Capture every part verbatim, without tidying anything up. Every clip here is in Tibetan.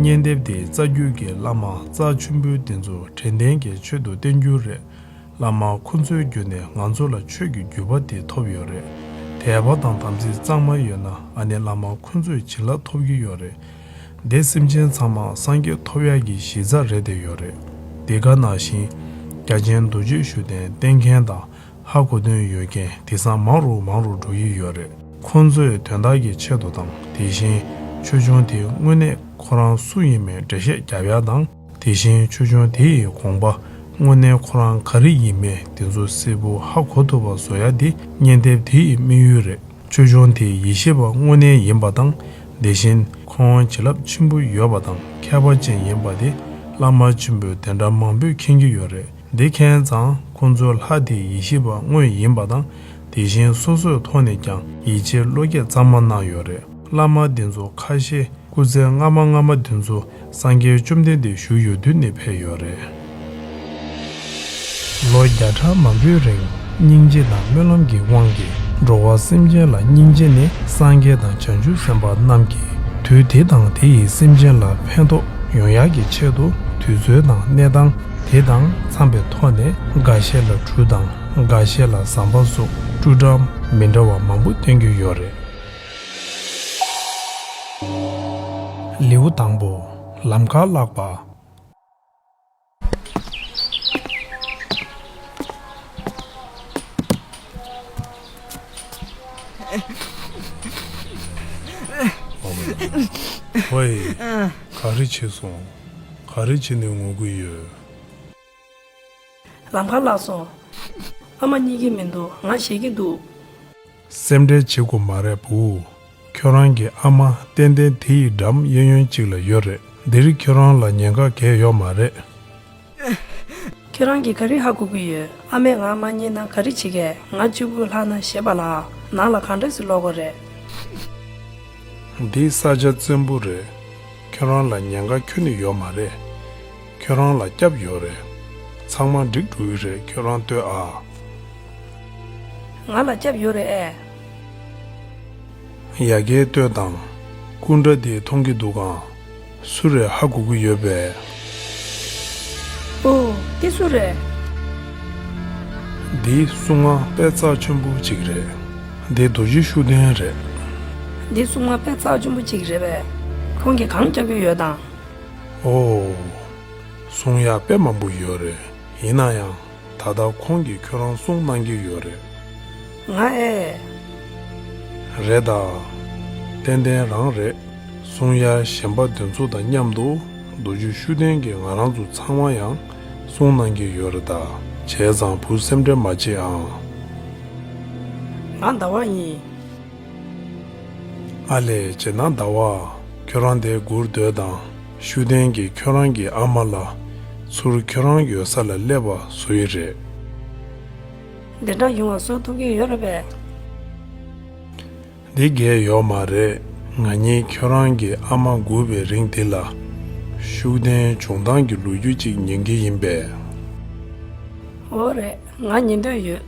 སྙན་དེབ་དེའི་རྩ་རྒྱུད་ཀྱི་བླ་མ་རྩ་ཆེན་པོ་དེ་ཚོ་དྲན་རྟེན་གྱི་ཆེད་དུ་བསྟན་རྒྱུ་རེད། བླ་མ་ཁོ་ཚོའི་བརྒྱུད་ནས་ང་ཚོ་ལ་ཆོས་ཀྱི་བརྒྱུད་པ་དེ་ཐོབ་ཡོད་རེད། དད་པ་དང་དམ་ཚིག་གཙང་མ་ཡོད་ན་ཨ་ནི་བླ་མ་ཁོ་ཚོས་བྱིན་རླབས་ཐོབ་ཀྱི་ཡོད་རེད། འདི་སེམས་ཅན་ཚང་མ་སངས་རྒྱས་ཐོབ་ཡག་གི་གཞི་རྩ་རེད་བསྡད་ཡོད་རེད། འདི་ག་ནང་བཞིན་རྒྱ་ཆེན་རྡོ་རྗེ་ཤུགས་ལྡན་བསྟེན་མཁན་དང་ཧ་གོ་དོན་ཡོད་མཁན་དེང་སང་མང་རུ་མང་རུ་འགྲོ་གི་ཡོད་རེད། ཁོང་ཚོས་དོན་དག་གི་ཆེད་དུ་དང་དེ་བཞིན་ཆོས་སྐྱོང་དེ་དངོས་གནས་ཁོ་རང་སུ་ཡིན་མིན་འགྲེལ་བཤད་རྒྱབ་ཡག་དང་དེ་བཞིན་ཆོས་སྐྱོང་དེ་ཡི་དགོངས་པ་དངོས་གནས་ཁོ་རང་ག་རེ་ཡིན་མིན་དེ་ཚོ་གསལ་པོ་ཧ་གོ་ཐུབ་པ་བཟོ་ཡག་དེ་སྙན་དེབ་དེ་ཡི་དམིགས་ཡུལ་རེད། ཆོས་སྐྱོང་དེ་ཡེ་ཤེས་པ་དངོས་གནས་ཡིན་པ་དང་དེ་བཞིན་ཁོང་བྱིན་རླབས་ཆེན་པོ་ཡོད་པ་དང་མཁས་པ་ཅན་ཡིན་པ་དེ་བླ་མ་ཆེན་པོས་དེ་འདྲ་མང་པོས་མཁྱེན་གྱི་ཡོད་རེད། འདི་མཁྱེན་ཙང་ཁོང་ཚོའི་ལྷ་དེ་ཡེ་ཤེས་པ་དངོས་ཡིན་པ་དང་དེ་བཞིན་སོ་སོའི་ཐོག་ནས་ཀྱང་ཡིད་ཆེས་བློ་སྐྱེད་གཙང་མ་གནང་ཡོད་རེད། བླ་མ་འདི་ཚོ་ཁ་ཤས་སྐུ་ཚེ་སྔ་མ་སྔ་མ་འདི་ཚོ་སངས་རྒྱས་བཅོམ་ལྡན་འདས་བཞུགས་ཡོད་དུས་ནས་ཕེབས་ཡོད་རེད། ལོ་བརྒྱ་ཕྲག་མང་པོའི་རིང་སྙིང་རྗེ་དང་སྨོན་ལམ་གྱི་དབང་གིས་འགྲོ་བ་སེམས་ཅན་ལ་སྙིང་རྗེ་ནི་སངས་རྒྱས་དང་བྱང་ཆུབ་སེམས་དཔའ་རྣམས་ཀྱིས་དུས་དེ་དང་དེ་ཡི་སེམས་ཅན་ལ་ཕན་ཐོགས་ཡོང་ཡག་གི་ཆེད་དུ་དུས་ཚོད་དང་གནས་སྟངས་དེ་དང་འཚམས་པའི་ཐོག་ནས་འགའ་ཤས་ལ་གྲུ་དང་འགའ་ཤས་ལ་ཟམ་པ་སོགས་སྤྲུལ་སྒྲ་མི་འདྲ་བ་མང་པོ་བསྟན་གྱི་ཡོད་རེད། ལེའུ་དང་པོ། ལམ་ཁ་བརླག་པ། ཝེ། ག་རེ་བྱས་སོང་། ག་རེ་བྱས་ནས་ངུ་གི་ཡོད། ལམ་ཁ་བརླག་སོང་། ཨ་མ་གཉིད་ཀྱི་མི་འདུག་ང་ཞེད་ཀྱི་འདུག་སེམས་ཁྲལ་བྱེད་དགོས་མ་རེད་བུ། ཁྱོད་རང་གི་ཨ་མ་ཏན་ཏན་དེ་ཡི་འགྲམ་གཡས་གཡོན་གཅིག་ལ་ཡོད་རེད། འདིར་ཁྱོད་རང་ལ་ཉེན་ཁ་གང་ཡོད་མ་རེད། ཁྱོད་རང་གིས་ག་རེ་ཧ་གོ་གི་ཡོད། ཨ་མས་ང་མ་རྙེད་ན་ག་རེ་བྱེད་གས། ང་གཅིག་པུ་ལྷག་ན་ཞེད་པ་ལ། ནང་ལ་གང་འདྲ་སེ་ལོག་དགོས་རེད། འདི་ས་ཆ་བཙན་པོ་རེད། ཁྱོད་རང་ལ་ཉེན་ཁ་ཁྱོན་ནས་ཡོད་མ་རེད། ཁྱོད་རང་ལ་སྐྱབས་ཡོད་རེད། ཚང་མ་འགྲིག་འགྲོ་གི་རེད། ཁྱོད་རང་ལྟོས་ཨ། ང་ལ་སྐྱབས་ཡོད་རེད་ཨེ། ཡ་གིར་ལྟོས་དང་། སྐུ་འདྲ་དེ་མཐོང་གི་འདུག་གམ། སུ་རེད་ཧ་གོ་གི་ཡོད་པས། ཨོ། དེ་སུ་རེད། འདི་སྲུང་མ་དཔེ་རྩ་ཆེན་པོ་གཅིག་རེད། འདི་རྡོ་རྗེ་ཤུགས་ལྡན་རེད། འདི་སྲུང་མ་དཔེ་རྩ་ཆེན་པོ་གཅིག་རེད་པས། ཁོང་གིས་གང་སྐྱོབ་ཀྱི་ཡོད་དམ། ཨོ། སྲུང་ཡག་དཔེ་མང་པོ་ཡོད་རེད། ཡིན་ན་ཡང་། ད་ལྟ་ཁོང་གིས་ཁྱོད་རང་སྲུང་གནང་གི་ཡོད་རེད། ང་ཨེ། རེད་ད། ཏན་ཏན་རང་རེད། སྲུང་ཡག་གཞན་པ་དེ་ཚོ་དང་མཉམ་དུ་རྡོ་རྗེ་ཤུགས་ལྡན་གྱིས་ང་རང་ཚོ་ཚང་མ་ཡང་སྲུང་གནང་གི་ཡོད་རེད་ད། བྱས་ཙང་བུ་སེམས་ཁྲལ་མ་བྱེད་ཨང་། ང་ཟླ་བ་ཡིན། ཨ་ལས་བྱས་ན་ཟླ་བ། ཁྱོད་རང་དེ་སྒུར་སྡོད་དང་། ཤུགས་ལྡན་གྱིས་ཁྱོད་རང་གི་ཨ་མ་ལ། ཚུར་ཁྱོད་རང་ཡོད་ས་ལ་སླེབས་པ་བཟོ་ཡི་རེད། འདི་འདྲ་ཡོང་བ་བཟོ་ཐུབ་ཀྱི་ཡོད་རེད་པས། འདི་གས་ཡོད་མ་རེད། ང་གཉིས་ཁྱོད་རང་གི་ཨ་མ་སྒུག་པའི་རིང་འདི་ལ། ཤུགས་ལྡན་བྱུང་སྟངས་ཀྱི་ལོ་རྒྱུས་ཅིག་ཉན་གྱི་ཡིན་པས། འོ་རེད། ང་ཉན་འདོད་ཡོད།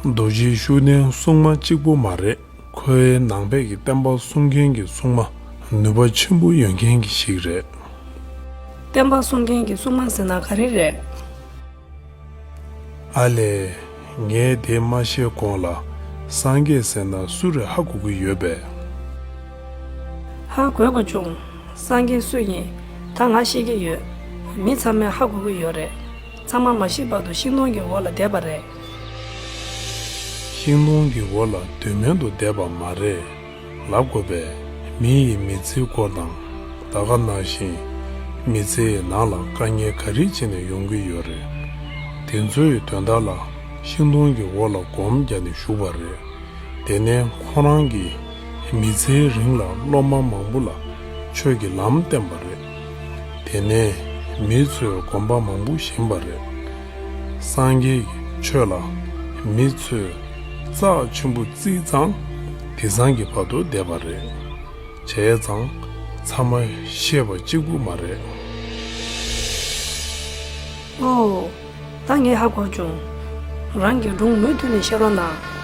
རྡོ་རྗེ་ཤུགས་ལྡན་སྲུང་མ་གཅིག་པུ་མ་རེད། ཁོའི་ནང་པའི་གི་བསྟན་པ་སྲུང་མཁན་གྱི་སྲུང་མ་ནུས་པ་ཆེན་པོ་ཡོད་མཁན་གྱི་ཞིག་རེད། བསྟན་པ་སྲུང་མཁན་གྱི་སྲུང་མ་ཟེར་ན་ག་རེ་རེད། ཨ་ལས། ངས་དེ་མ་ཤེས་གོང་ལ་སངས་རྒྱས་ཟེར་ན་སུ་རེད་ཧ་གོ་གི་ཡོད་པས། ཧ་གོ་དགོས་བྱུང་། སངས་རྒྱས་སུ་ཡིན་ད་ང་ཤེས་ཀྱི་ཡོད། མི་ཚང་མས་ཧ་གོ་གི་ཡོད་རེད། ཚང་མ་མ་ཤི་བར་དུ་ཤིང་སྡོང་གི་འོག་ལ་བསྡད་པ་རེད། ཤིང་སྡོང་གི་འོག་ལ་དོན་མེད་དུ་བསྡད་པ་མ་རེད། ལབ་དགོས་པས། མི་ཡི་མི་ཚེའི་སྐོར་དང་། ད་ག་ནང་བཞིན། མི་ཚེའི་ནང་ལ་དཀའ་ངལ་ག་རེ་བྱས་ནས་ཡོང་གི་ཡོད་རེད། དེ་ཚོའི་དོན་དག་ལ་ཤིང་སྡོང་གི་འོག་ལ་སྒོམ་རྒྱག་ནས་བཞུགས་པ་རེད། དེ་ནས་ཁོ་རང་གིས་མི་ཚེའི་རིང་ལ་སློབ་མ་མང་པོ་ལ་ཆོས་ཀྱི་ལམ་བསྟན་པ་རེད། དེ་ནས་མི་ཚོས་དགོན་པ་མང་པོ་བཞེངས་པ་རེད། སངས་རྒྱས་ཀྱི་ཆོས་ལ་མི་ཚོས་རྩ་ཆེན་པོ་བརྩིས་ཙང་དེང་སང་གི་བར་དུ་བསྡད་པ་རེད། བྱས་ཙང་ཚང་མ་ཤེས་པ་གཅིག་པུ་མ་རེད། ཨོ། ད་ངས་ཧ་གོ་བྱུང་། རང་གི་སྒྲུང་མུ་མཐུད་ནས་བཤད་རོགས་གནང་།